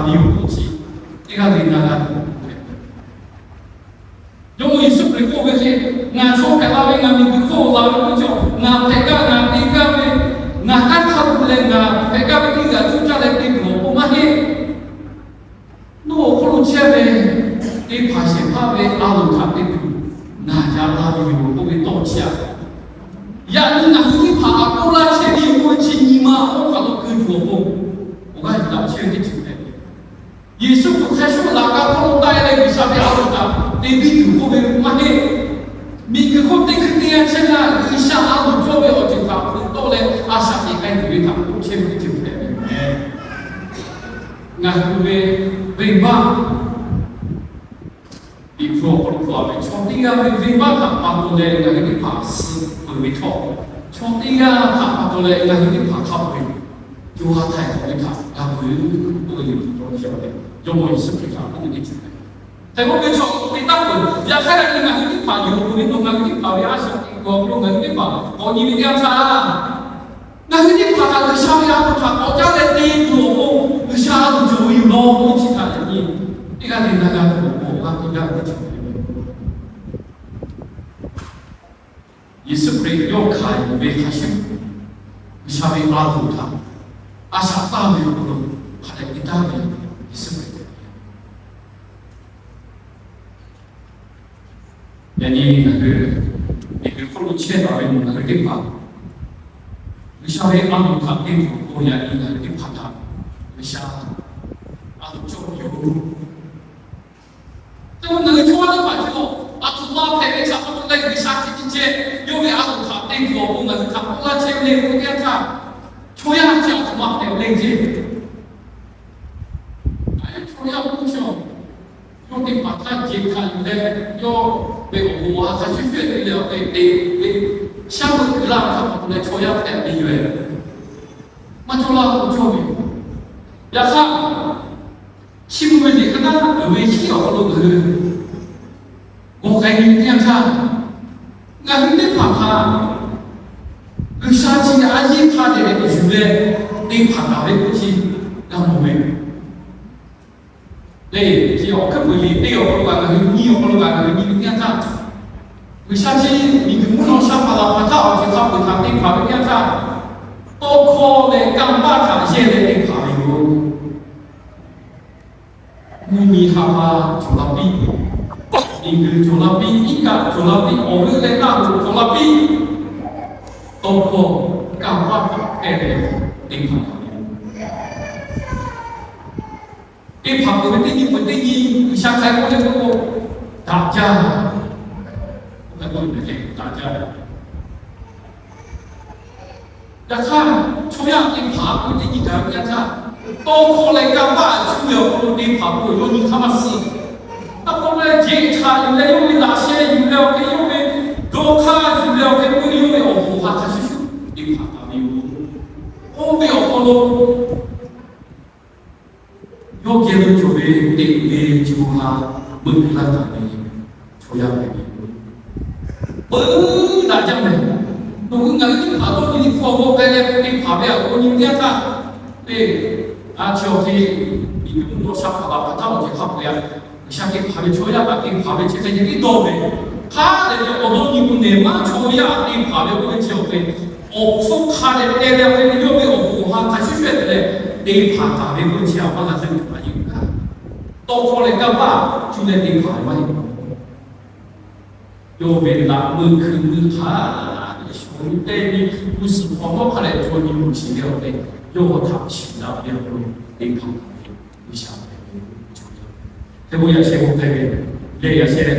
ve yoˬ k'oˆ chi, teˇ g'aˇ le na g'a tuˬ ve. Jawˇmawˇ Yeˍsuˆ Hkriꞈ k'oˆ ve hk'e, ngaˬ chaw hpehꞈ la ve, ngaˬ miˬguiˬ hk'oˆ lo la ve k'oˆ chi, ngaˬ hpehꞈ gaˇ, ngaˬ te gaˇ ve, ngaˬ kanˉ hk'a tuˬ leh ngaˬ hpehꞈ gaˇ ve teˇ g'aˇ cuˇ caˇ leh te tuˬ awˬ pon maˇ heˆ. Nawˬ awˬ hk'aw lo chehˇ ve teˇ hpaˍ shehˍ hpaˇ ve a loˍ htaꞈ te tuˬ ngaˬ yaꞈ la ve yoˬ k'oˆ ve tawˇ chi aꞈ, yaꞈ nyi ngaˬ hui teˇ hpaˍ htaꞈ k'oˆ laˇ chehˇ ve yoˬ k'oˆ ve chi nyi ma awˬ hk'aw lo keu tuˬ awˬ pon, awˬ g'aˇ yuˬ daꞈ chehˇ ve teˇ ceuˬ hpehꞈ ve. Yeˍsuˆ Hkriꞈ hk'a shuˍ laꞈ ka hk'oˆ lo taˆ-e leh G'uiˬsha ve a loˍ htaꞈ te biˇ tuˬ k'oˆ ve maˇ heˆ. Miˬguiˬ hk'oˆ teˇ hkui teˇ yanˇ chehˇ htaˇ G'uiˬsha a loˍ cawˇ ve awˬ ceuˬ htaꞈ hpeuꞈ tawˆ leh a shaꞈ teꞈ k'ai tuˬ ve htaꞈ k'oˆ chehˇ ve teˇ ceuˬ hpehꞈ ve yoˬ. Ngaˬ hui ve venˇbaˆ Liꞈ hpu awˬ hk'aw lo k'oˆ ve, chaw teˇ g'aˇ ve venˇbaˆ htaꞈ pa taw leh ngaˬ hui teˇ hpaˍ suh peuˬ ve htawˇ, chaw teˇ g'aˇ htaꞈ pa taw leh ngaˬ hui teˇ hpaˍ hk'a peu-eˬ co ha htaiˍ hk'awꞈ ve htaꞈ g'a peuˬ k'oˆ ve Liꞈ hpu taw chehˇ ve, Jawˇmawˇ Yeˍsuˆ Hkriꞈ htaꞈ k'oˆ ve teˇ ceuˬ hpehꞈ ve. Hk'e k'oˆ ve chaw teˇ taˇ peuˬ, yaꞈ hk'aˇ leh ngaˬ hui teˇ hpaˍ yoˬ k'oˆ ve, nawˬ ngaˬ hui teˇ hpaˍ ve a shaꞈ teꞈ kuiˬ awˬ hk'aw lo ngaˬ hui teˇ hpaˍ k'awꞈ nyi ve teˇ yanˇ htaˇ, ngaˬ hui teˇ hpaˍ htaꞈ G'uiˬsha ve a loˍ htaꞈ k'awꞈ caˉ leh te tuˬ awˬ pon G'uiˬsha a loˍ cawˬ ve yoˬ law k'oˆ ve chi htaꞈ yaꞈ nyi teˇ g'aˇ le na g'a tuˬ awˬ pon awˬ g'aˇ teˇ g'aˇ ve teˇ ceuˬ hpehꞈ ve. Yeˍsuˆ Hkriꞈ yawˇ hkanˍ yuˬ ve hk'a shuˍ, G'uiˬsha ve a loˍ htaꞈ a shaꞈ taˇ ve awˬ hk'aw lo hk'a dehꞈ te taˍ ve Yeˍsuˆ Hkriꞈ hpehꞈ ve. Yaꞈ nyi ngaˬ hui miˬguiˬ hk'oˆ lo chehˇ taˍ ve nawˬ ngaˬ hui teˇ hpaˍ, G'uiˬsha ve a loˍ htaꞈ te tuˬ awˬ pon yaꞈ nyi ngaˬ hui teˇ hpaˍ htaꞈ G'uiˬsha a loˍ cawˇ ve yoˬ. Te ngaˬ hui chaw yaˇ teˇ hpaˍ chi, a htoꞈ ma hpehꞈ ve htaꞈ pa taw leh G'uiˬsha chi teˇ ceh yawˇ ve a loˍ htaꞈ te tuˬ awˬ pon ngaˬ hui htaꞈ k'oˆ laˇ chehˇ ve le k'oˆ ve teˇ yanˇ htaˇ, chaw yaˇ chi a htoꞈ ma hpehꞈ ve le ceh, chaw yaˇ k'oˆ chi, yawˇ teˇ hpaˍ htaˇ jeˬ hkanˍ yuˬ leh, yawˇ ve awˬ moˍ a hk'a shuˍ shuˍ te leh awˬ hk'e te ve, shaˉ veuꞈ kuiˬ laˇ ve htaꞈ pa taw leh chaw yaˇ hpehꞈ ve yoˬ. Maˇ cawˇ laˇ k'o cawˇ ve. Yaꞈ hk'aˇ, chi mvuh ve liꞈ hk'aˇ naˉ uiˍ ve hiˉ awˬ hk'aw lo ngaˬ hui g'awˬ k'ai nyi teˇ yanˇ htaˇ, ngaˬ hui teˇ hpaˍ htaꞈ G'uiˬsha chi a yeˇ hk'a dehꞈ yuˬ leh te hpanˍ taˍ ve k'oˆ chi g'a mawˬ ve. Leh chi awˬ hkuiˉ puiˍ liꞈ teˇ awˬ hk'aw lo kaꞈ ngaˬ hui nyi awˬ hk'aw lo kaꞈ ngaˬ hui nyi ve teˇ yanˇ htaˇ, G'uiˬsha chi miˬguiˬ mvuhˇ naw sha hpaˍ laˬ hpaˍ htaˇ awˬ ceuˬ hk'a peu-eˬ htaꞈ te hpanˍ ve teˇ yanˇ htaˇ, tawˇ hkawˇ leh kanˇ paˆ htaꞈ yehˇ leh te hpanˍ ve yoˬ. Mvuhˇmiˬ ha pa cawˬ la piˇ, miˬguiˬ cawˬ la piˇ, iˉ kaˆ cawˬ la piˇ, awˬ g'euˆ leh naˆ hoꞈ cawˬ la piˇ, tawˇ hkawˇ kanˇ paˆ htaꞈ hpehˇ leh te hpanˍ taˍ ve yoˬ. Te hpanˍ peuˬ ve teˇ nyi peuˬ teˇ nyi G'uiˬsha hk'ai k'oˆ leh k'oˆ k'o, daꞈ jaˇ. Daꞈ jaˇ. Yaꞈ hk'aˇ, chaw yaˇ te hpanˍ k'oˆ ve teˇ nyi gaˬ ve teˇ yanˇ htaˇ, tawˇ hkawˇ leh kanˇ paˆ cuˇ ve awˬ hk'aw lo te hpanˍ k'oˆ ve yawˇ nyi hk'aˇ maˇ suh. Taˇ k'oˆ leh, jeˬ hkanˍ yuˬ leh yawˇ ve laꞈ sheh yuˬ leh awˬ hk'e, yawˇ ve dawˇ hk'aˇ yuˬ leh awˬ hk'e k'oˆ ve, yawˇ ve awˬ hoꞈ ha hk'a shuˍ shuˍ te hpanˍ taˍ ve yoˬ. Oˇ ve awˬ hk'aw lo yawˇ geh lo cawˬ ve teꞈ ve co ha meuˇ kuiˬ laˇ taˍ ve chaw yaˇ hpehꞈ ve yoˬ. Peuˬ daꞈ jaˇ mehˍ. Nawˬ hui ngaˬ hui teˇ hpaˍ dawˇ nyi teˇ hkawˇ g'awˇ k'ai leh te hpanˍ ve awˬ hk'aw nyi teˇ yanˇ htaˇ, teˇ a chi awˬ hk'e miˬguiˬ mvuhˇ naw sha hpaˍ laˬ hpaˍ htaˇ awˬ ceuˬ hk'a peu-eˬ a, G'uiˬsha te hpanˍ ve chaw yaˇ htaꞈ te hpanˍ ve chi hk'e ceh tiˉ dawˇ ve. Hk'a dehꞈ ve awˬ dawˇ nyi k'o nehˬ maˇ chaw yaˇ te hpanˍ ve k'oˆ ve chi awˬ hk'e, awˬ hpfuhˇ hk'a dehꞈ teh leh awˬ hk'e yawˇ ve awˬ hoꞈ awˬ ha hk'a shuˍ shuˍ te leh te hpanˍ taˍ ve k'oˆ ve chi a maˇ g'a te hpanˍ a yeˇ uiˍ kaꞈ, tawˇ hkawˇ leh kanˇ paˆ cuˇ leh te hpanˍ ve maˇ heˆ. Yawˇ ve laꞈ meuˇ hkui meuˇ hk'a dehꞈ shawˍ ve teˇ nyi, g'uˇ suhˍ hk'awꞈ nawˉ hk'a dehꞈ chaw nyi mawˬ shiˍ ve awˬ hk'e, yawˇ htaꞈ shiˍ daꞈ ve awˬ hk'aw lo te hpanˍ taˍ ve G'uiˬsha hpehꞈ ve yoˬ. Hk'e k'o yaꞈ sheh k'o hk'e ve leh yaꞈ sheh,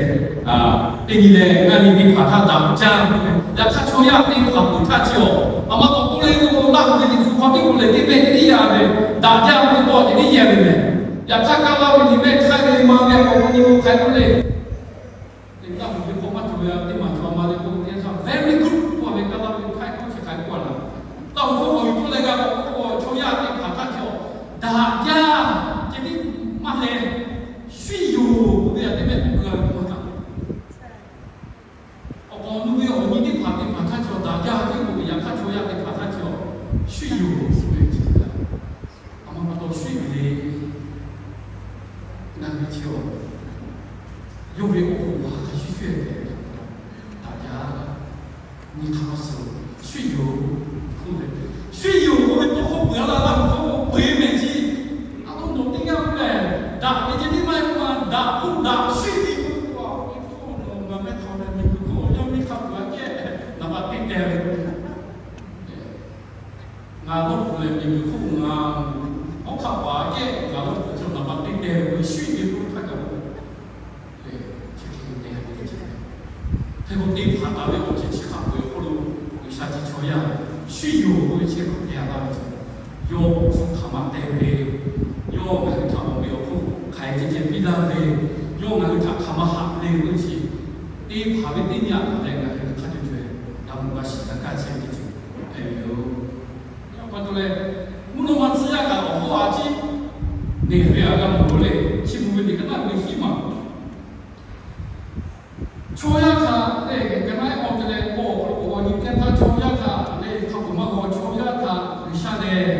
teˇ nyi lehˬ, ngaˬ miˬ teˇ hpaˍ htaˇ daꞈ jaˇ ve, yaꞈ hk'aˇ chaw yaˇ teˇ hpaˍ peuˬ htaˇ chi awˬ a ma k'awꞈ k'oˆ leh k'o, laˇ hui ve liꞈ hpu hk'aw teˇ k'o lehˬ teˇ mehˆ teˇ yanˇ ve daꞈ jaˇ ve k'o ceh tiˉ yehˇ ve mehˍ. Yaꞈ hk'aˇ kaˇ laˇ ve liꞈ mehˆ hk'aˇ ve ma ve k'awꞈ k'oˆ nyi k'o hk'e k'oˆ le. Teˇ taˇ ve hk'aw maˇ cawˬ ve a teˇ maˬ cawˬ ma le k'oˆ teˇ yanˇ htaˇ very good k'oˆ ve kaˇ laˇ ve hk'aˇ k'oˆ chi hk'e k'oˆ a laˬ. Laˇ hui hk'oˆ k'awꞈ yuˬ k'oˆ leh g'a k'awꞈ k'oˆ k'o, chaw yaˇ teˇ hpaˍ htaˇ chi awˬ daꞈ jaˇ ceh tiˉ maˇ leh, shuˉ yoˬ k'oˆ ve a teˇ mehˆ k'oˆ k'oˆ a ve k'oˆ htaꞈ awˬ k'awꞈ nu ve awˬ nyi teˇ hpaˍ teˇ hpaˍ htaˇ chi awˬ daꞈ jaˇ ve k'oˆ ve, yaꞈ hk'aˇ chaw yaˇ teˇ hpaˍ htaˇ chi awˬ shuˉ yoˬ k'oˆ ve chi a ma pa taw shuˉ ve le. chi awˬ, yawˇ ve awˬ hoꞈ hk'a shuˍ shuˍ hpehꞈ ve htaꞈ, daꞈ jaˇ. Nyi hk'a suh shuˍ yoˬ k'oˆ ve, shuˍ yoˬ k'oˆ ve tawˇ hkawˇ peuˬ a laˇ, laˇ hkawˇ k'o peu eˬ mehˍ chi. A lo nawˬ teˇ g'aˇ k'oˆ lehˬ, daꞈ ve ceh tiˉ maˇ heˆ k'o, daꞈ k'oˆ daꞈ shuˍ yoˬ k'oˆ ve, a k'oˆ ve hkawˇ nawˬ ngaˬ mehˆ htaꞈ leh miˬguiˬ hk'oˆ lo yawˇ miˇ hk'a peu-a kehˉ naˍ baꞈ teˇ teh ve Ngaˬ lawˇ kuiˬ lehˬ, miˬguiˬ hk'oˆ ngaˬ awˉ hk'aˆ paˍ kehˉ ngaˬ lawˇ kuiˬ chaw naˍ baꞈ teˇ teh ve shuˍ yoˬ k'oˆ htaˇ kaꞈ, chi hk'e te a ve, hk'e k'o teˇ hpaˍ taˍ ve awˬ ceuˬ chi hk'a peu-eˬ awˬ hk'aw lo G'uiˬsha chi chaw yaˇ shuˍ yoˬ k'oˆ ve chi hk'e te a laˇ ve, yawˇ awˬ hk'aw hk'aˬ ma te ve, yawˇ ngaˬ hui htaꞈ awˬ meꞈ awˬ hponˇ hk'aˬ hk'e ceh ceh piˇ laˇ ve, yawˇ ngaˬ hui htaꞈ hk'aˬ ma haꞈ le ve chi, teˇ hpaˍ ve teˇ nyi aꞈ htaꞈ leh ngaˬ hui hk'a cawˬ cawˬ-e g'a mawˬ g'a shiˍ g'a kaˇ chehˇ ve teˇ ceuˬ hpehꞈ ve yoˬ. Yaꞈ pa taw leh, mvuhˇ naw ma tcuh yaˇ kaꞈ awˬ hawˉ a ciˉ neˬ ve a g'a mawˬ lo le, chi mvuh ve teꞈ ka naˆ ve hiˉ maˬ chaw yaˇ htaꞈ lehˬ, ka naˆ awˬ te leh k'awꞈ k'awꞈ nyi teˇ htaˇ, chaw yaˇ htaꞈ lehˬ hk'a peuˬ maˇ g'aw, chaw yaˇ htaꞈ G'uiˬsha lehˬ,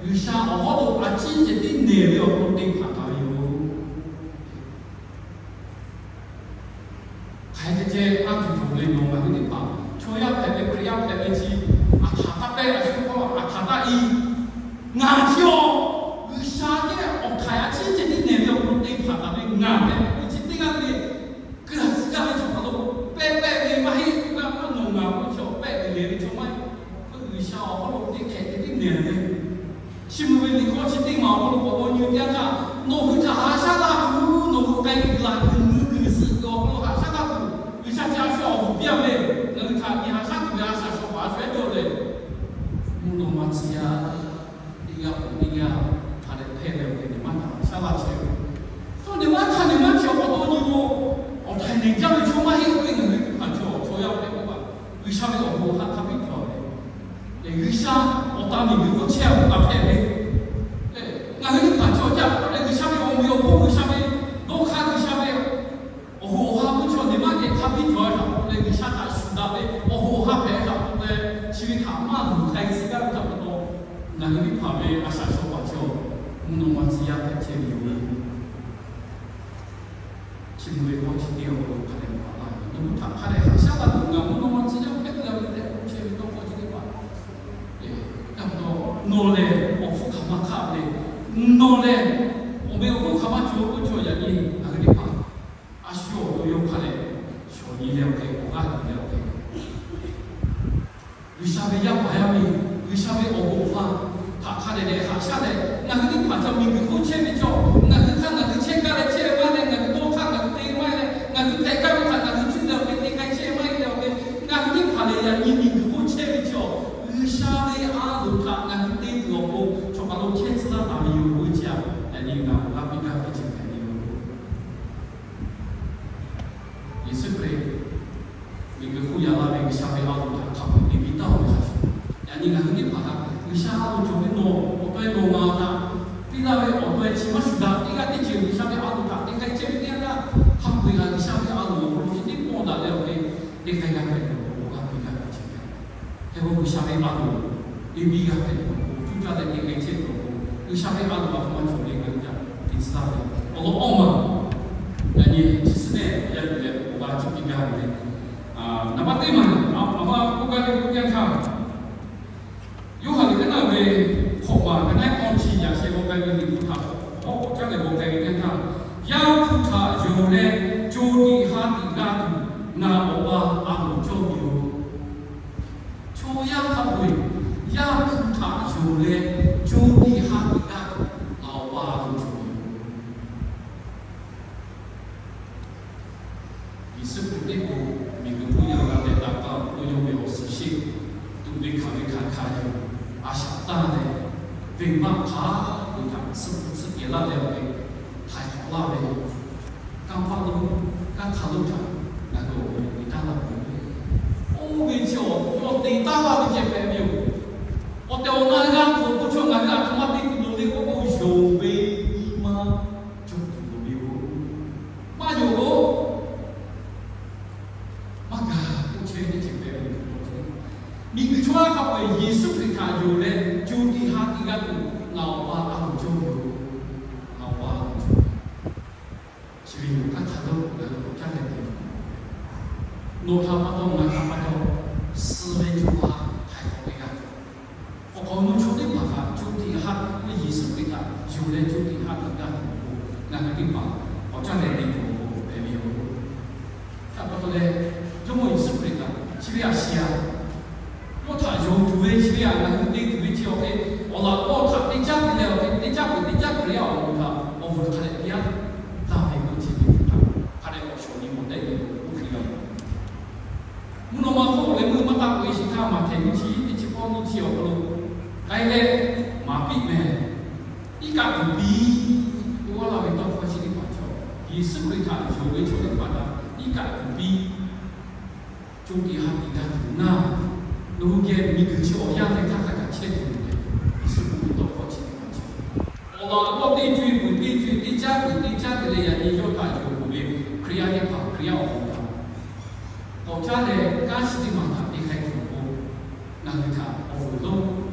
G'uiˬsha awˬ hawˉ lo a ciˉ ceh tiˉ neˬ ve awˬ hk'aw lo te hpanˍ taˍ ve yoˬ. Hk'aˬ hk'e ceh ceh a tuˬ tuˬ ve nawˬ ngaˬ hui teˇ hpaˍ chaw yaˇ hpehꞈ ve Hkriꞈ yaˇ hpehꞈ ve chi, a hkaˍ taˇ pehˇ a shu hk'aw a hkaˍ taˇ i, ngaˬ chi awˬ G'uiˬsha kehˉ awˬ htaiˍ a ciˉ ceh tiˉ neˬ ve awˬ hk'aw lo te hpanˍ taˍ ve ngaˬ hpehꞈ ve chi teˇ g'aˇ ve, kuiˬ a tcuh gaˇ ve chaw hk'aw lo pehˇ pehˇ ve maˇ heˆ. K'oˆ gaˇ maˇ nawˬ ngaˬ k'o chaw pehˇ ve le ve chaw maˇ heˆ. Hk'e G'uiˬsha awˬ hawˉ lo teˇ hk'ehꞈ ceh tiˉ neˬ ve Chi mvuh ve liꞈ hkawˇ chi teˇ maˬ awˬ hk'aw lo k'awꞈ g'aw nyi teˇ yanˇ htaˇ, nawˬ hui htaꞈ haꞈ shaˉ laˇ tuˬ, nawˬ hui k'ai kuiˬ laˬ kuiˬ mui kuiˬ zuhꞈ kuiˬ awˬ hk'aw lo haꞈ shaˉ laˇ tuˬ, G'uiˬsha chi a shu awˬ hoꞈ piˇ a ve, ngaˬ hui htaꞈ nyi haꞈ shaˉ tuˬ ve a shaꞈ shaw paˍ a shu ehˉ dawˇ leh, mvuhˇ naw ma tcuh yaˇ teˇ g'aˇ k'o teˇ g'aˇ hk'a dehꞈ hpehˇ leh awˬ hk'e nyi maˇ htaꞈ haꞈ shaˉ laˇ chehˇ ve. Chaw nyi maˇ htaꞈ nyi maˇ chi awˬ hk'aw lo nyi k'o, awˬ htaiˍ neˬ jaˇ ve chaw maˇ heˆ k'oˆ ve ngaˬ hui teˇ hpaˍ chaw chaw yaˇ hpehꞈ k'oˆ kaꞈ, G'uiˬsha ve awˬ bon hk'a hk'a biˇ cawˬ ve. Lehˬ G'uiˬsha awˬ ta miˬ guiˬ hk'oˆ chehˇ a k'oˆ kaꞈ hpehꞈ ve. Lehˬ ngaˬ hui teˇ hpaˍ chaw caˇ k'oˆ leh G'uiˬsha ve awˬ meꞈ awˬ hponˇ, G'uiˬsha ve dawˇ hk'aˇ, G'uiˬsha ve awˬ hoꞈ awˬ ha k'oˆ chaw nyi maˇ geh hk'a biˇ cawˬ a htaꞈ k'oˆ leh G'uiˬsha htaꞈ shuˍ daꞈ ve awˬ hoꞈ awˬ ha hpehꞈ a htaꞈ k'oˆ leh, chi ve htaꞈ maˇ luˬ k'ai tcuh gaˇ ve htaꞈ pa taw, ngaˬ hui teˇ hpaˍ ve a shaꞈ shaw paˍ chaw mvuhˇ naw ma tcuh yaˇ hpehꞈ chehˇ ve yoˬ. Chi mvuh ve kawˇ chi teˇ awˬ hk'aw lo hk'a dehꞈ hpaꞈ la ve, nawˬ hui htaꞈ hk'a dehꞈ haꞈ shaˉ laˇ tuˬ ngaˬ mvuhˇ naw ma tcuh yaˇ hpehꞈ la ve tehꞈ k'oˆ chehˇ ve tawˇ hkawˇ chi teˇ hpaˍ, a pa taw nawˬ lehˬ awˬ hpfuhˇ hk'aˬ ma hk'aˆ ve, nawˬ lehˬ awˬ meꞈ awˬ hponˇ hk'aˬ ma cawˬ k'oˆ chaw yaꞈ nyi ngaˬ hui teˇ hpaˍ a shu awˬ to yawˇ hk'a dehꞈ shawˍ nyi leh awˬ hk'e k'awꞈ g'aˇ tuˬ leh awˬ hk'e G'uiˬsha ve yaˇ paˍ yaˇ miˇ, G'uiˬsha ve awˬ hoꞈ awˬ ha htaꞈ hk'a dehꞈ dehꞈ haꞈ shaˉ leh, ngaˬ hui teˇ hpaˍ chaw miˬguiˬ hk'oˆ chehˇ ve chaw, ngaˬ hui hk'aˇ ngaˬ hui chehˇ gaˇ leh chehˇ ve maˇ heˆ leh, ngaˬ hui dawˇ hk'aˇ ngaˬ hui te maˇ heˆ leh, ngaˬ hui hpehꞈ gaˇ ve htaꞈ ngaˬ hui cuˇ leh awˬ hk'e te k'ai chehˇ maˇ heˆ leh awˬ hk'e, ngaˬ hui teˇ hpaˍ lehˬ yaꞈ nyi miˬguiˬ hk'oˆ chehˇ ve chaw, G'uiˬsha ve a loˍ htaꞈ ngaˬ hui te tuˬ awˬ pon chaw hk'aˬ lo chehˇ tcuh laˇ taˍ ve yoˬ k'oˆ ve chi a, yaꞈ nyi ngaˬ hui g'a piˇ gaˇ ve ceuˬ hpehꞈ ve yoˬ. Yeˍsuˆ Hkriꞈ miˬguiˬ hk'oˆ yaꞈ la ve G'uiˬsha ve a loˍ htaꞈ hk'a peu-eˬ te piˇ taˉ-oˬ ve hk'a shuˍ, yaꞈ nyi ngaˬ hui teˇ hpaˍ htaꞈ G'uiˬsha a loˍ cawˬ ve nawˬ awˬ to e nawˬ ngaˬ htaꞈ piˇ laˇ ve awˬ to e chi maˇ shuˍ daꞈ teˇ g'aˇ teˇ ceuˬ G'uiˬsha ve a loˍ htaꞈ te k'ai chehˇ ve teˇ g'aˇ htaˇ, hk'a peu-eˬ g'a G'uiˬsha ve a loˍ awˬ hk'aw lo chi teˇ pawˆ daꞈ leh awˬ hk'e te k'ai g'a hpehꞈ ve awˬ hk'aw lo g'a piˇ g'a hpehꞈ chehˇ ve. Hk'e k'o G'uiˬsha ve a loˍ te piˇ g'a hpehꞈ ve awˬ hk'aw lo, cuˇ caˇ leh te k'ai chehˇ ve awˬ hk'aw lo, G'uiˬsha ve a loˍ a htoꞈ ma cawˬ ve ngaˬ hui htaꞈ te tcuh laˇ ve awˬ lawn awˇ ma, yaꞈ nyi chi suhˉ nehˬ yaˇ yuˬ leh awˬ g'aˇ ciˉ piˇ gaˇ ve le. Naˍ baˆ teˇ maˬ a ma k'oˆ gaˇ ve k'oˆ gaˇ htaˇ, Yoˇhanˬ liꞈ ka naˆ ve hk'awꞈ maˬ ka naˆ awˇ chi yaꞈ sheh g'aw k'ai ve liꞈ hpu htaꞈ k'awꞈ caˇ leh g'aw k'ai ve teˇ htaˇ, Yaˇ hpu htaꞈ yonˍ leh co tiꞈ ha tiꞈ g'a tuˬ, ngaˬ Awˬ pa a loˍ cawˇ ve yoˬ. Chaw yaˇ hk'a peu-eˬ Yaˇ hpu htaꞈ yonˍ leh co tiꞈ ha tiꞈ g'a tuˬ, ngaˬ Awˬ pa a loˍ cawˇ ve yoˬ. Yeˍsuˆ Hkriꞈ teˇ k'o, miˬguiˬ hk'oˆ yaꞈ la leh daꞈ k'aˇ awˬ hk'aw lo yawˇ ve awˬ suhˍ sheˆ tuꞈ ve hkanˍ ve hkanˍ hkanˍ yoˬ. A shaꞈ tanˇ leh, venˇbaˆ hk'a peu-eˬ htaꞈ suhˆ hpu suhˆ kehˬ laˇ leh awˬ hk'e htaiˍ hk'awꞈ laˇ ve, kanˇ paˆ lo, kanˇ hk'aˬ lo htaꞈ ngaˬ hui awˬ hk'aw lo te taˉ laˇ ve, oˇ ve chi awˬ hk'aw lo te taˉ laˇ ve ceh hpehꞈ ve yoˬ. Awˬ tehˬ awˬ na g'a hk'awꞈ k'oˆ chaw ngaˬ hui a htoꞈ ma te tuˬ loˍ le k'oˆ k'o, yonˍ ve nyi ma cawˬ tuˬ loˍ ve yoˬ. Maˇ yonˍ k'o, maˇ gaˬ k'oˆ chehˇ ve teˇ ceuˬ hpehꞈ ve yoˬ. Miˬguiˬ chaw yaˇ hk'a peu-eˬ Yeˍsuˆ Hkriꞈ htaꞈ yonˍ leh co tiꞈ ha tiꞈ g'a tuˬ, ngaˬ Awˬ pa a loˍ cawˇ ve yoˬ. Ngaˬ Awˬ pa a loˍ cawˇ ve yoˬ. Ve yoˬ, hk'aˬ hk'e dawˇ k'oˍ leh awˬ caˇ leh te tuˬ, nawˬ htaꞈ pa taw ngaˬ htaꞈ pa taw suh ve co ha htaiˍ hk'awꞈ ve g'a tuˬ, awˬ hk'awꞈ nawˬ chaw teˇ hpaˍ htaꞈ co tiꞈ ha tuˬ ve Yeˍsuˆ Hkriꞈ htaꞈ yonˍ leh co tiꞈ ha tuˬ g'a tuˬ awˬ pon ngaˬ hui teˇ hpaˍ awˬ caˇ leh te tuˬ awˬ pon hpehꞈ ve yoˬ. Htaꞈ pa taw leh, Jawˇmawˇ Yeˍsuˆ Hkriꞈ htaꞈ chi ve a shiˍ a, yawˇ htaꞈ yonˍ tuˬ ve chi ve a, ngaˬ hui te tuˬ ve chi awˬ hk'e, awˬ laꞈ g'awˇ htaꞈ teˇ caˉ te leh awˬ hk'e, teˇ caˉ peuˬ teˇ caˉ Hkriꞈ yaˇ awˬ moˍ htaꞈ awˬ vuiˬ hk'a dehꞈ piˇ a, taˇ ve k'oˆ chi ve htaꞈ hk'a dehꞈ k'awꞈ shawˍ nyi mawˬ tehꞈ ve k'oˆ hk'e g'a mawˬ. Mvuhˇ naw ma hk'oˆ leh meuˇ maˇ taˇ k'oꞈ-e sheˍ htaˇ, Maꞈhtehˍ nyiˇ chi teˇ chi k'awˇ nyiˇ chi awˬ hk'aw lo k'ai leh maˍ piˇ meh, iˉ kaˆ tuˬ piˇ, k'oˆ laˇ ve tawˇ hkawˇ chi teˇ hpaˍ chaw, Yeˍsuˆ Hkriꞈ htaꞈ yonˍ ve chaw teˇ hpaˍ htaꞈ iˉ kaˆ tuˬ piˇ, co tiꞈ ha tiꞈ g'a tuˬ naˇ, nawˬ hui geh miˬguiˬ chi awˬ yanˇ leh htaˇ hk'a kaꞈ chehˇ tuˬ yoˬ tehꞈ, Yeˍsuˆ k'oˆ ve tawˇ hkawˇ chi teˇ hpaˍ chaw, awˬ laꞈ g'awˇ teˇ co e peuˬ teˇ co e teˇ caˉ peuˬ teˇ caˉ te leh yaꞈ nyi yawˇ htaꞈ yonˍ peuˬ ve Hkriꞈ yaˇ teˇ hpaˍ, Hkriꞈ yaˇ awˬ moˍ htaꞈ k'awꞈ caˇ leh kanˉ chi teˇ maˬ htaꞈ te k'ai tuˬ awˬ pon, ngaˬ hui htaꞈ awˬ vuiˬ lonˉ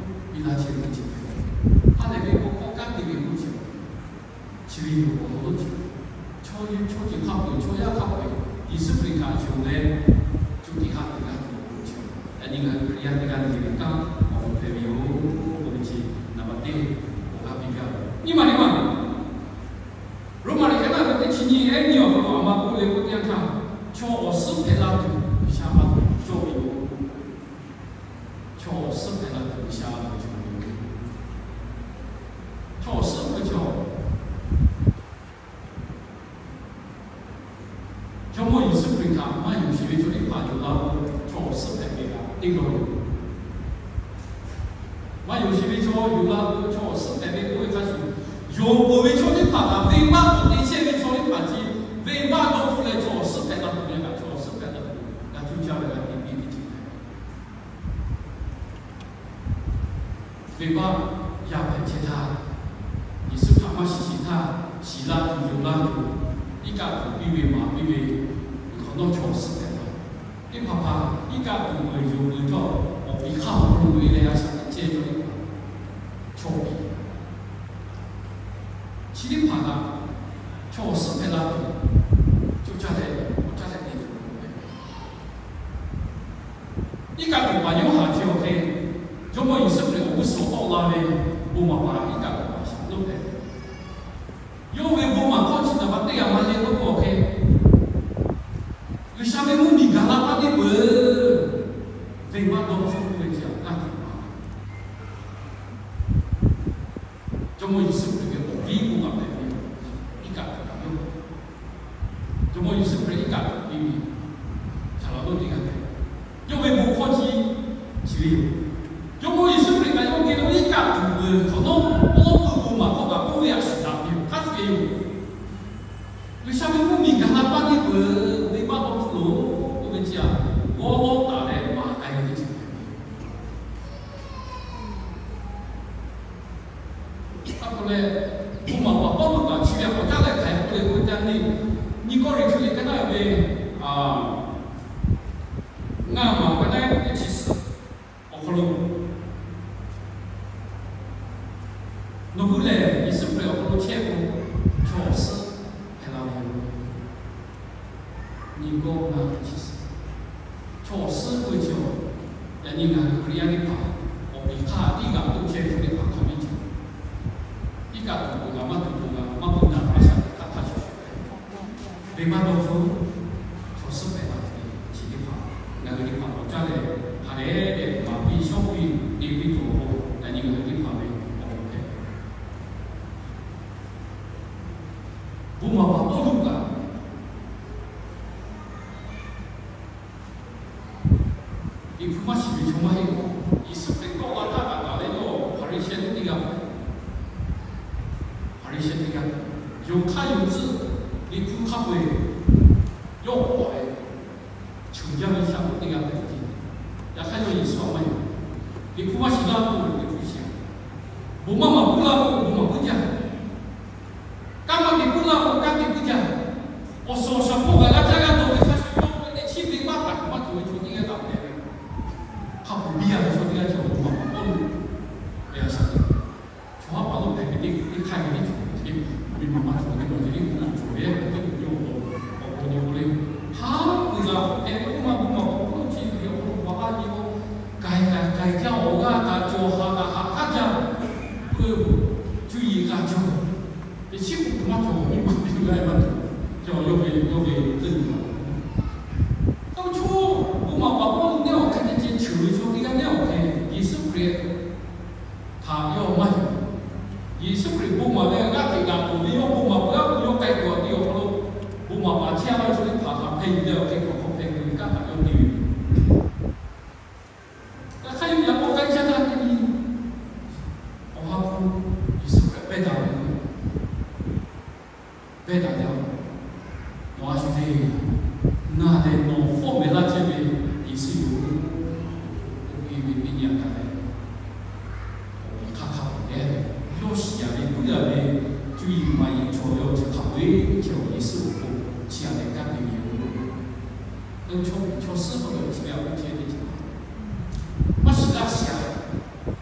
piˇ laˇ chehˇ ve teˇ ceuˬ hpehꞈ. Ha lehˬ ve k'o, hk'awꞈ kanˉ te ve k'oˆ chi, chi ve yoˬ awˬ hk'aw lo chi, chaw yehˬ chaw ceuˬ hk'a peu-eˬ, chaw yaˇ hk'a peu-eˬ Yeˍsuˆ Hkriꞈ htaꞈ yonˍ leh, co tiꞈ ha tiꞈ g'a tuˬ awˬ pon chi, yaꞈ nyi ngaˬ hui Hkriꞈ yaˇ teˇ g'aˇ le le ve kanˉ awˬ vuiˬ hpehꞈ ve yoˬ. Oˇ ve chi naˍ baˬ teˇ awˬ g'aˇ piˇ gaˇ ve. Nyiˇ maˬ teˇ maˬ, Roˉmaꞈ liꞈ ka naˆ ve teˇ chi nyiˇ ehˉ nyiˇ awˬ hk'aw lo a ma k'oˆ le k'oˆ teˇ yanˇ htaˇ, chaw awˬ suhˉ hpehꞈ la tuˬ G'uiˬsha a tuˬ cawˇ ve yoˬ. Chaw awˬ suhˉ hpehꞈ la tuˬ G'uiˬsha a tuˬ cawˇ ve yoˬ. Chaw awˬ suhˉ ve chaw, Jawˇmawˇ Yeˍsuˆ Hkriꞈ htaꞈ maˇ yonˍ sheˍ ve chaw teˇ hpaˍ yonˍ la k'o, chaw awˬ suhˉ hpehꞈ ve kaꞈ teˇ g'aˇ yoˬ. Maˇ yonˍ sheˍ ve chaw yonˍ la k'o, chaw awˬ suhˉ hpehꞈ ve k'oˆ ve hk'a shuˍ, yonˍ peuˬ ve chaw teˇ hpaˍ htaꞈ venˇbaˆ k'awꞈ te chehˇ ve chaw teˇ hpaˍ chi, venˇbaˆ dawˇ hpfuhˆ leh chaw awˬ suhˉ hpehꞈ la tuˬ ve kaꞈ, chaw awˬ suhˉ hpehꞈ la tuˬ g'a cuˇ caˇ ve g'a te piˇ ve teˇ ceuˬ hpehꞈ. Venˇbaˆ yaˇ hpehꞈ chehˇ htaˇ, Yeˍsuˆ htaꞈ maˇ shiˍ sheˍ htaˇ, shiˍ la tuˬ yonˍ la tuˬ, iˉ kaˆ tuˬ piˇ ve maˍ piˇ ve, hk'awꞈ nawˉ chaw awˬ suhˉ hpehꞈ la. Teˇ hpaˍ hpaˍ iˉ kaˆ tuˬ peuˬ yonˍ peuˬ htawˇ, awˬ piˍ hk'aˇ awˬ hk'aw lo ve leh a shaꞈ teꞈ chehˇ ve chaw piˍ, chi teˇ hpaˍ htaꞈ chaw awˬ suhˉ hpehꞈ la tuˬ, co caˇ leh awˬ caˇ leh te tuˬ, iˉ kaˆ tuˬ paˍ Yoˇhanˬ chi awˬ hk'e, Jawˇmawˇ Yeˍsuˆ Hkriꞈ awˬ g'uˇ suhˍ tawˆ la ve bon maˍ paˍ iˉ kaˆ tuˬ paˍ shaˍ lonˉ hpehꞈ. Yawˇ ve bon maˍ hkawˇ chi naˍ baˬ teˇ g'aˇ ma le k'oˆ k'o awˬ hk'e, G'uiˬsha ve mvuhˇmiˬ gaˬ la paˇ teˇ peuˬ, venˇbaˆ dawˇ hpfuhˆ ve chi aꞈ g'aˇ hteꞈ maˍ Jawˇmawˇ Yeˍsuˆ Hkriꞈ ve awˬ viˉ k'oˆ kaꞈ hpehꞈ ve, iˉ kaˆ tuˬ paˍ yoˬ. Jawˇmawˇ Yeˍsuˆ Hkriꞈ iˉ kaˆ tuˬ piˇ ve, shaˍ laꞈ lonˉ teˇ g'aˇ hpehꞈ. Yawˇ ve bon hkawˇ chi chi ve yoˬ. Jawˇmawˇ Yeˍsuˆ Hkriꞈ kaꞈ yawˇ geh lo iˉ kaˆ tuˬ peuˬ hk'awꞈ nawˉ, awˉ lawˉ peuˬ bon maˍ hkawˇ kaꞈ k'oˆ ve a shuˍ daꞈ ve yoˬ. Hk'a shuˍ ve yoˬ. G'uiˬsha ve mvuhˇmiˬ gaˬ la paˇ teˇ peuˬ, venˇbaˆ dawˇ hpfuhˆ loˬ k'oˆ ve chi aꞈ, g'awˇ lawˉ taˍ leh maˍ k'ai ve teˇ ceuˬ hpehꞈ ve yoˬ. Aˬ htoꞈ leh, bon maˍ paˍ Pawˇluꞈ kaꞈ chi ve k'awꞈ caˉ leh hk'aˬ hk'e k'oˆ le k'oˆ ve teˇ yanˇ le, nyiˇ Kawˇrenˍhtuˆ liꞈ ka naˆ ve ngaˇ maˬ ka naˆ teˇ chi suhˍ awˬ hk'aw lo, nawˬ hui lehˬ Yeˍsuˆ Hkriꞈ awˬ hk'aw lo chehˇ k'o, chaw awˬ suhˉ hpehꞈ la ve yoˬ. Nyi gawˇ na chi suhˍ, chaw awˬ suhˉ k'oˆ ve chi awˬ, yaꞈ nyi ngaˬ hui Hkriꞈ yaˇ teˇ hpaˍ awˬ piˍ hk'aˇ iˉ g'aꞈ k'oˆ chehˇ ve teˇ hpaˍ hk'a biˇ cawˬ. Iˉ kaˆ tuˬ peuˬ g'a maˇ tuˬ peuˬ g'a maˇ peuˬ daꞈ a shaꞈ teꞈ hk'aˇ hk'a shuˍ shuˍ, venˇbaˆ dawˇ hpfuhˆ, chaw suhˉ hpehꞈ la tuˬ ve chi teˇ hpaˍ, ngaˬ hui teˇ hpaˍ awˬ caˇ leh hk'a dehꞈ dehꞈ maˍ piˇ shawˉ piˇ te piˇ tuˬ awˬ pon, yaꞈ nyi ngaˬ hui teˇ hpaˍ ve awˬ hk'aw hpehꞈ. Bon maˍ paˍ Pawˇluꞈ kaꞈ Liꞈ hpu maˇ shiˍ ve chaw maˇ heˆ. Yeˍsuˆ Hkriꞈ tawˆ la htaˇ kaꞈ taˍ leh yawˇ Hpaˍriˍsehˇ lonˉ teˇ g'aˇ, Hpaˍriˍsehˇ teˇ g'aˇ, yonˍ hk'aˇ yonˍ tcuhˆ Liꞈ hpu hk'a peu-eˬ yawˇ k'awꞈ leh, cheuˬ jaˇ ve shaˍ lonˉ teˇ g'aˇ hpehꞈ ve. Yaꞈ hk'aˇ yawˇ Yeˍsuˆ htaꞈ maˇ yonˍ. Liꞈ hpu maˇ shiˍ laˇ k'o Liꞈ hpu shiˍ, bon maˇ maˍ puiˉ laˇ k'o bon maˍ puiˉ jaˇ. Kanˉ maˇ te puiˉ laˇ k'o kanˉ te puiˉ jaˇ. Awˬ suhˍ awˬ shaˍ hpawˇ kaꞈ g'a caˇ g'a dawˬ ve hk'a shuˍ yawˇ ve teˇ chiˉ venˇbaˆ htaꞈ maˇ cawˬ ve chaw teˇ g'aˇ kaꞈ hpehꞈ ve. Hk'a peu-eˬ biˇ g'a ve chaw teˇ g'aˇ cawˬ ve bon maˍ paˍ Pawˇluꞈ ve a shaꞈ teꞈ. Chaw haˉ paˍ lo hpehꞈ ve teˇ hk'aˇ ve teˇ ceuˬ ve, ve maˍ maˇ cawˬ ve teˇ ceuˬ ve, teˇ ceuˬ ve, teˇ ceuˬ ve, Cuˇ yiˍ g'a cawˬ. Teꞈ chiˉ k'o maˇ cawˬ, nyi ma piˇ g'a maˇ cawˬ. Cawˬ yawˇ ve, yawˇ ve teˇ nyi. Tawˇ chawˇ, bon maˍ paˍ Pawˇluꞈ neˇ awˬ hk'e te ceh cheuˬ ve chaw teˇ g'aˇ neˇ awˬ hk'e, Yeˍsuˆ Hkriꞈ htaꞈ yawˇ maˇ yuˬ. Yeˍsuˆ Hkriꞈ bon maˍ leh g'aˇ hteꞈ g'aꞈ tuˬ ve yawˇ bon maˍ peuˬ aˉ k'o, yawˇ k'ai tuˬ awˬ ti awˬ hk'aw lo bon maˍ paˍ chehˇ a ve chaw teˇ hpaˍ htaꞈ hpeh yuˬ leh awˬ hk'e hk'awꞈ hk'awꞈ hpeh ve kanˉ htaꞈ yawˇ te ve. Yaꞈ hk'aˇ yawˇ yaꞈ k'aw k'ai chehˇ htaˇ teˇ nyi, awˬ ha hpu Yeˍsuˆ Hkriꞈ pehˇ daꞈ ve, pehˇ daꞈ ve, nawˬ a shu te, ngaˬ lehˬ nawˬ fawˉ mehˍ laˇ chehˇ ve Yeˍsuˆ yoˬ. Oˇ ve teˇ nyi a kaꞈ leh, awˬ piˍ hk'aˇ hk'a peuˬ leh, yawˇ shiˍ yaꞈ ve puiˉ yaꞈ ve, cuˇ yiˍ maˍ yiˍ chaw ve awˬ ceuˬ hk'a peu-eˬ chi awˬ Yeˍsuˆ awˬ pon chi a leh kanˉ te ve yoˬ. Chaw, chaw suhˉ hk'a peu-eˬ chi ve a k'oˆ chehˇ ve teˇ ceuˬ maˇ shiˍ laˇ shiˍ a.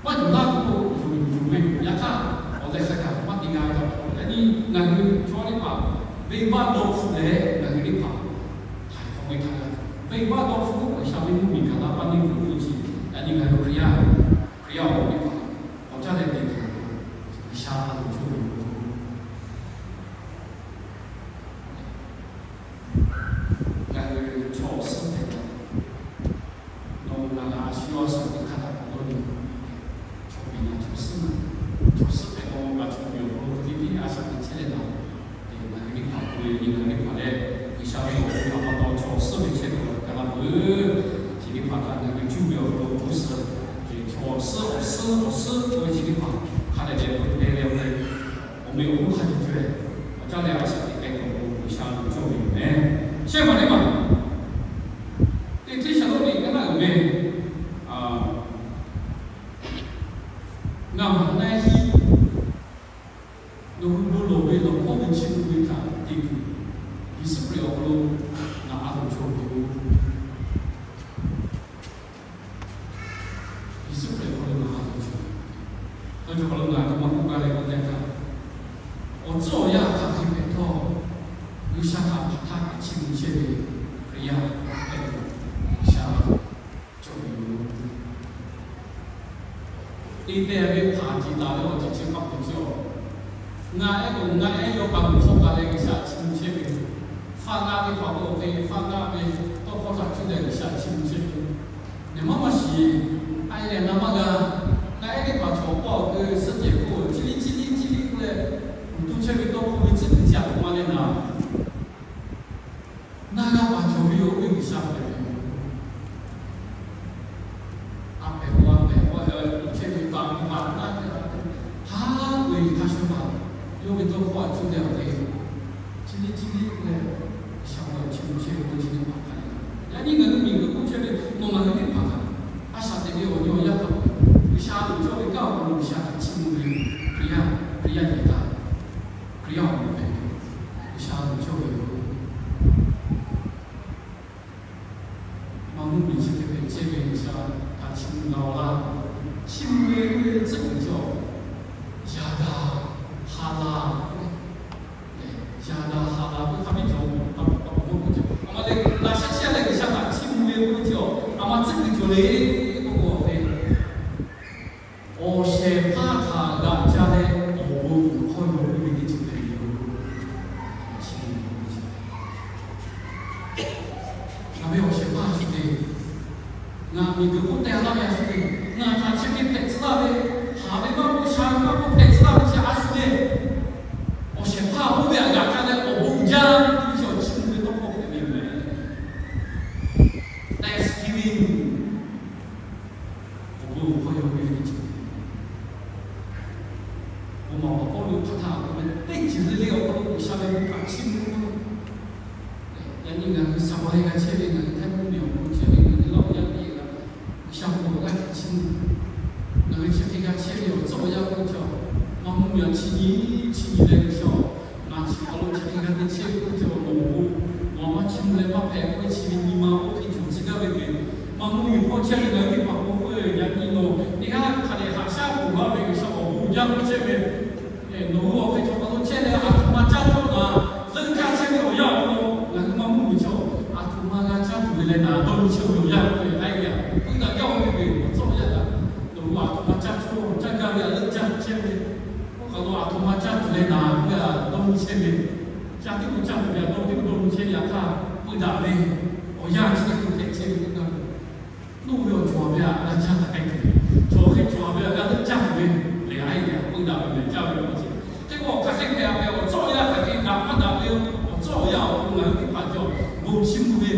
Maˇ yuˬ laˇ k'o, yuˬ yuˬ ve yoˬ. Yaꞈ hk'aˇ, awˬ leh hk'a kaꞈ maˇ te g'a ve htaꞈ pa taw, yaꞈ nyi ngaˬ hui chaw teˇ hpaˍ venˇbaˆ dawˇ hpfuhˆ leh ngaˬ hui teˇ hpaˍ htaiˍ hk'awꞈ ve htaꞈ g'a. Venˇbaˆ dawˇ hpfuhˆ k'o, G'uiˬsha ve mvuhˇmiˬ gaˬ la paˇ neˇ kuiˬ k'oˆ chi, yaꞈ nyi ngaˬ hui Hkriꞈ yaˇ, Hkriꞈ yaˇ awˬ moˍ teˇ hpaˍ k'awꞈ caˉ leh te tuˬ, G'uiˬsha a loˍ cawˇ ve yoˬ. Ngaˬ hui chaw awˬ suhˉ hpehꞈ la, nawˬ ngaˬ a shu yawˇ a shaꞈ teꞈ hk'aˇ htaꞈ k'awꞈ dawˇ nyi. Chaw miˬ na chaw suhˉ na, chaw suhˉ hpehꞈ la, ngaˬ chaw miˬ awˬ hk'aw lo teˇ tiˉ a shaꞈ teꞈ chehˇ leh na, ngaˬ hui teˇ hpaˍ k'oˆ ve nyi, ngaˬ hui teˇ hpaˍ leh G'uiˬsha ve awˬ bon htaꞈ pa taw chaw suhˉ ve chehˇ tuˬ kaꞈ la peuˬ. Chi teˇ hpaˍ htaꞈ ngaˬ hui cuˇ ve awˬ hk'aw lo g'uˇ suhˍ, chaw suhˉ awˬ suhˉ awˬ suhˉ k'oˆ ve chi teˇ hpaˍ hk'a dehꞈ dehꞈ k'oˆ leh, awˬ meh awˬ hk'aˇ hk'a cawˬ caweh, awˬ caˇ leh a shaꞈ teꞈ k'ai tuˬ awˬ pon G'uiˬsha a loˍ cawˇ ve yoˬ meh. Shehˆ maˬ teˇ maˬ, teˇ hteˇ shaˍ lo ve kaˇ naˆ uiˍ ve, ngaˬ maˬ na hiˆ, nawˬ hui bon lawˬ ve lawˬ hkawˇ ve chi beuꞈ ve htaꞈ te tuˬ, Yeˍsuˆ Hkriꞈ awˬ hk'aw lo ngaˬ a loˍ cawˇ ve yoˬ. Yeˍsuˆ Hkriꞈ awˬ hk'aw lo ngaˬ a loˍ cawˇ ve yoˬ. Awˬ cawˬ hk'aw lo ngaˬ a htoꞈ ma k'oˆ gaˇ leh k'oˆ leh htaˇ, awˬ tcuhˉ awˬ yanˇ hk'aˬ hk'e hpehꞈ htawˇ, G'uiˬsha htaꞈ hpaˍ htaˇ kaꞈ chiˇ mvuh chehˇ ve Hkriꞈ yaˇ hpehꞈ ve, G'uiˬsha cawˬ ve yoˬ. Te teh ve hpaˍ tiꞈ taˍ ve awˬ ceuˬ chi hk'a peu-eˬ cawˬ. Ngaˬ ehˉ k'o ngaˬ ehˉ yawˇ k'a mvuhˇ hk'awˇ k'a leh G'uiˬsha chiˇ mvuh chehˇ ve, faˆ g'aˇ ve hpaˍ k'o hk'e faˆ g'aˇ ve tawˇ hkawˇ htaꞈ cuˇ leh G'uiˬsha chiˇ mvuh chehˇ ve, nehˬ maˇ maˇ shiˍ. A lehˬ na maˇ g'a. Ngaˬ ehˉ teˇ hpaˍ chaw paw keu suhˉ cehˬ k'o, chi liˇ chi liˇ chi liˇ k'oˆ leh, uˍ to chehˇ ve tawˇ hkawˇ ve tcuhˉ kuiˬ chi a htoꞈ ma leh naˍ naˇ g'aˇ paˍ cawˬ ve yoˬ. Oˇ ve G'uiˬsha hpehꞈ ve yoˬ. A pehˬ k'o a pehˬ k'o, chehˇ ve baˬ ve baˬ naˇ ve, ha k'oˆ ve hk'a shuˍ paˍ, yawˇ ve tawˇ hkawˇ a cuˇ leh awˬ hk'e, chi liˇ chi liˇ k'oˆ leh, G'uiˬsha awˬ hk'aw lo chiˇ mvuh chehˇ ve k'oˆ chi teˇ hpaˍ hk'a leh, yaꞈ nyi ngaˬ hui miˬguiˬ k'oˆ chehˇ ve, nawˬ ngaˬ hui teˇ hpaˍ htaꞈ a shaꞈ teꞈ ve awˬ nyi awˬ yanˇ hk'a, G'uiˬsha a loˍ cawˇ ve kanˉ awˬ hk'aw lo G'uiˬsha htaꞈ chiˇ mvuh ve, Hkriꞈ yaˇ, Hkriꞈ yaˇ teˇ htaꞈ, Hkriꞈ yaˇ awˬ moˍ hpehꞈ ve, G'uiˬsha a loˍ cawˇ ve yoˬ. Maˇ mvuhˇmiˬ chi hk'e hpehꞈ chehˇ ve G'uiˬsha htaꞈ chiˇ mvuh g'a-oˬ laˇ. Chiˇ mvuh ve k'oˆ ve tcuhˉ kuiˬ cawˬ, yaꞈ daꞈ ha la, yaꞈ daꞈ ha la k'oˆ hk'a biˇ cawˬ, a ma le, laꞈ shaˉ chehˇ leh G'uiˬsha htaꞈ chiˇ mvuh ve k'oˆ ve cawˬ, a ma tcuhˉ kuiˬ cawˬ le k'oˆ k'o ve, awˬ shehˍ hpaˇ htaꞈ g'aꞈ ca leh awˬ bon uiˍ hk'aw yaw piˇ ve teˇ ceuˬ hpehꞈ ve yoˬ. Ngaˬ ve awˬ shehˍ hpaˇ a shu le. Ngaˬ miˬguiˬ hk'oˆ teh laˇ ve a shu le. Ngaˬ htaꞈ chi hk'e hpehꞈ tcuh laˇ ve, haˍ ve maˇ k'oˆ, sha ve maˇ k'oˆ, hpehꞈ tcuh laˇ ve chi a shu le. Awˬ shehˍ hpaˇ k'oˆ ve htaꞈ g'aꞈ ca leh awˬ bon uiˍ jaˇ ve chi awˬ chiˇ mvuh ve tawˇ hkawˇ hpehꞈ ve yoˬ meh. Thanksgiving. Awˬ bon uiˍ hk'aw yaw piˇ ve teˇ ceuˬ. Bon maˍ paˍ Pawˇluꞈ hk'aˬ htaˇ k'oˆ ve, teˇ ceuˬ le le awˬ hk'aw lo G'uiˬsha ve bon htaꞈ chiˇ mvuh. Yaꞈ nyi ngaˬ hui Saˍ paˍ he g'a chehˇ ve, ngaˬ hui Htaiˇ mvuhˇmiˬ awˬ hk'aw lo chehˇ ve, ngaˬ hui Laˇ huˍ yaˇ teˇ g'aˇ, G'uiˬsha bon htaꞈ g'a hpehꞈ chiˇ mvuh. Ngaˬ hui chi hk'e g'a chehˇ ve awˬ tcuhˉ awˬ yanˇ k'oˆ ve cawˬ, maˇ mvuhˇmiˬ chi nyi chi nyi leh G'uiˬsha, ngaˬ chi awˬ hk'aw lo chi hk'e g'a te chehˇ ve k'oˆ ve cawˬ, nawˬ bon, nawˬ maˇ chiˇ mvuh leh maˇ hpehꞈ k'oˆ ve chi ve nyi ma oˇ hk'e cawˬ tcuh gaˇ ve hk'e, maˇ mvuhˇmiˬ hk'aw chehˇ ve ngaˬ hui teˇ hpaˍ k'oˆ k'oˆ ve, yaꞈ nyi nawˬ teˇ g'aˇ hk'a dehꞈ haꞈ shaˉ k'oˍ laˇ ve G'uiˬsha awˬ bon jaˇ k'oˆ chehˇ ve, nawˬ hui awˬ hk'e chaw hk'aˬ lo chehˇ leh a htoꞈ ma caˇ cawˇ kaꞈ, leuˆ jaˇ chehˇ ve awˬ yanˇ awˬ hk'aw lo ngaˬ hui maˇ mvuhˇmiˬ cawˬ, a htoꞈ ma g'a caˇ tuˬ ve leh naˍ dawˇ nyi chehˇ ve awˬ yanˇ k'oˆ ve, a htoꞈ ma caˇ cawˇ caˇ gaˇ ve a leuˆ jaˇ chehˇ ve, oˇ hk'aˬ lo a Aˬ htoꞈ ma caˇ tuˬ leh naˍ ve a dawˇ nyi chehˇ ve, ca tiˉ k'o caˇ tuˬ ve a dawˇ tiˉ k'o dawˇ nyi chehˇ ve yaꞈ hk'aˇ, peu daꞈ ve awˬ yanˇ chi teˇ hkui hpehꞈ chehˇ ve k'o, nawˬ ve awˬ cawˬ ve a g'a caˇ taˍ k'ai tuˬ ve, cawˬ hk'e cawˬ ve a g'a leuˆ caˇ tuˬ ve, lehˬ a e lehˬ peu daꞈ ve lehˬ caˇ ve awˬ ceuˬ. Hk'e k'o hk'aˬ hk'e hpehꞈ a ve awˬ cawˇ awˬ yanˇ hk'aˬ hk'e daꞈ maˇ daꞈ ve, awˬ cawˇ awˬ yanˇ awˬ hk'aw lo ngaˬ hui teˇ hpaˍ cawˬ bon chiˇ mvuh ve,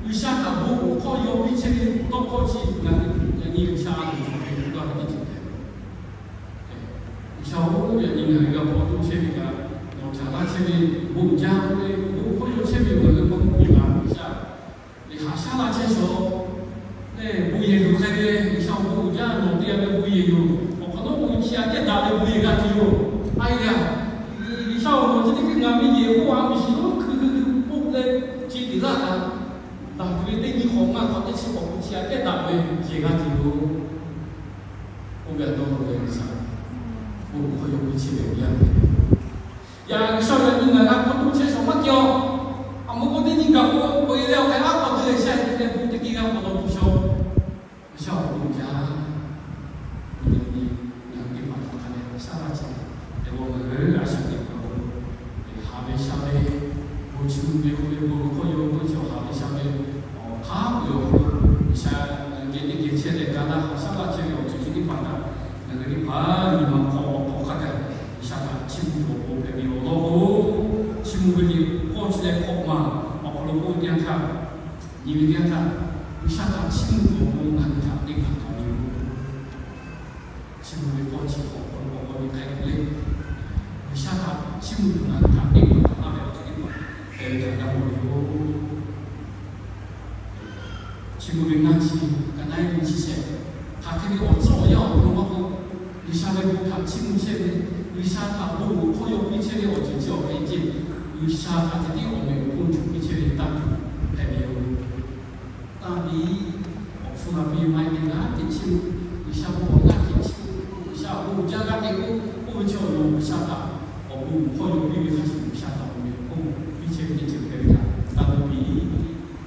G'uiˬsha htaꞈ bon hk'aw yaw piˇ chehˇ ve tawˇ hkawˇ chi ngaˬ hui yaꞈ nyi G'uiˬsha a loˍ cawˬ ve awˬ g'aˇ teˇ ceuˬ hpehꞈ. G'uiˬsha oˇ ve yaꞈ nyi ngaˬ hui g'a hpaw toˇ chehˇ ve kaꞈ, nawˬ caˍ laˇ chehˇ ve bon uiˍ jaˇ ve, bon hk'aw yaw chehˇ ve ngaˬ hui maˇ k'oˆ ve kaꞈ, G'uiˬsha lehˬ haꞈ shaˉ laˇ chehˇ shawˍ lehˬ, bon yehˬ yuˬ k'ai ve lehˬ, G'uiˬsha awˬ bon uiˍ jaˇ, nawˬ te a ve bon yehˬ yoˬ. Awˬ hk'awꞈ nawˉ bon chi a kehˉ daꞈ ve bon yehˬ g'a tuˬ yoˬ. A e lehˬ, G'uiˬsha awˬ nawˬ chi teˇ hkui ngaˬ ve yehˬ k'oˆ a miˬ shiˍ lonˉ hkui hkui hkui k'oˆ leh, chi tiˍ laˇ kaꞈ, daꞈ tuˬ ve teˇ nyi hk'awꞈ maˇ hk'awꞈ teˇ chi hk'awꞈ bon chi a kehˉ daꞈ ve yehˬ g'a tuˬ yoˬ. Oˇ ve a dawˇ lo leh G'uiˬsha bon hk'aw yaw piˇ chehˇ ve awˬ yanˇ hpehꞈ ve. Yaꞈ G'uiˬsha yaꞈ nyi ngaˬ g'a hk'aw toˇ chehˇ shawˍ maˇ kehˬ a. Aˬ moˍ k'o teˇ nyi gaˬ k'o, peuˬ e leh awˬ hk'aˇ aˉ hk'aw te leh sheh te leh bon teˇ keh g'a hk'aw dawˇ tuˬ shawˍ. G'uiˬsha awˬ bon uiˍ jaˇ. Yaꞈ nyi ngaˬ hui teˇ hpaˍ htaꞈ hk'a leh shaˉ laˇ chehˇ leh, teˇ g'aˇ ngaˬ hui a shaꞈ teꞈ kuˬ awˬ hk'aw lo, haꞈ ve shaˉ ve, bon chiˇ mvuh ve k'oˆ ve bon hk'aw yaw ve chi awˬ haꞈ ve shaˉ ve, awˬ hk'aˇ ve awˬ hk'aw lo G'uiˬsha geh teˇ geh chehˇ leh ga laˇ haꞈ shaˉ laˇ chehˇ ve awˬ ceuˬ chi teˇ hpaˍ htaꞈ ngaˬ hui teˇ hpaˍ nyi ma hk'aw awˬ hk'aˇ kaꞈ G'uiˬsha htaꞈ chiˇ mvuh tuˬ awˬ pon hpehꞈ ve awˬ lawn k'o, chiˇ mvuh ve liꞈ k'awˇ chi leh hk'awꞈ ma awˬ hk'aw lo k'oˆ ve teˇ yanˇ htaˇ, nyi ve teˇ yanˇ htaˇ, G'uiˬsha htaꞈ chiˇ mvuh tuˬ awˬ pon ngaˬ hui htaꞈ teˇ hpaˍ taˍ ve yoˬ. Chiˇ mvuh ve k'awˇ chi hk'awꞈ hk'aw lo k'awꞈ k'awꞈ ve hk'a hk'e le, G'uiˬsha htaꞈ chiˇ mvuh tuˬ ngaˬ hui htaꞈ teˇ hpaˍ taˍ laˇ ve awˬ ceuˬ teˇ hpaˍ hpehꞈ ve htaꞈ g'a mawˬ ve yoˬ. Chi mvuh ve ngaˇ chi, ka naˉ e nyi chi shehˍ, hk'aˬ hk'e ve awˬ cawˇ awˬ yanˇ awˬ hk'aw lo maˇ k'oˆ, G'uiˬsha ve bon htaꞈ chiˇ mvuh chehˇ ve, G'uiˬsha htaꞈ bon uiˍ hk'aw yaw piˇ chehˇ ve awˬ ceuˬ chi awˬ hk'e ceh, G'uiˬsha hk'aˬ hk'e tiˉ awˬ meh awˬ hponˇ tuˬ piˇ chehˇ ve taˇ tuˬ hpehꞈ ve yoˬ. Taˇ piˇ, awˬ hpfuhˇ la piˇ ve maˇ heˆ, teˇ g'aˇ teꞈ chiˇ mvuh, G'uiˬsha bon awˬ g'aˇ hteꞈ chiˇ mvuh, G'uiˬsha bon uiˍ jaˇ g'aˇ hteꞈ k'oˆ, k'oˆ ve chi awˬ lawn G'uiˬsha htaꞈ awˬ bon uiˍ hk'aw yaw piˇ ve hk'a shuˍ G'uiˬsha htaꞈ awˬ meh awˬ hponˇ piˇ chehˇ ve teˇ ceuˬ hpehꞈ ve htaꞈ taˇ piˇ.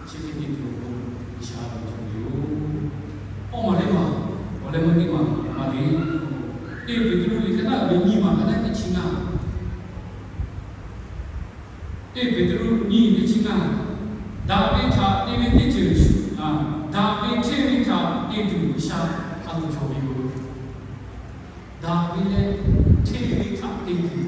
Chi hk'e te tuˬ awˬ pon G'uiˬsha ve cawˬ ve yoˬ. Awˇ maˬ teˇ maˬ, awˬ leh meuˇ teˇ maˬ maˇ le. Teˇ Peˍtruˆ liꞈ ka naˉ ve nyiˇ maˬ ka naˉ teˇ chi ngaˇ. Teˇ Peˍtruˆ nyiˇ teˇ chi ngaˇ. Daꞈ ve htaꞈ te ve teˇ ceuˬ, daꞈ ve hteˇ ve htaꞈ te tuˬ G'uiˬsha a loˍ cawˬ ve yoˬ. Daꞈ ve leh hteˇ ve htaꞈ te tuˬ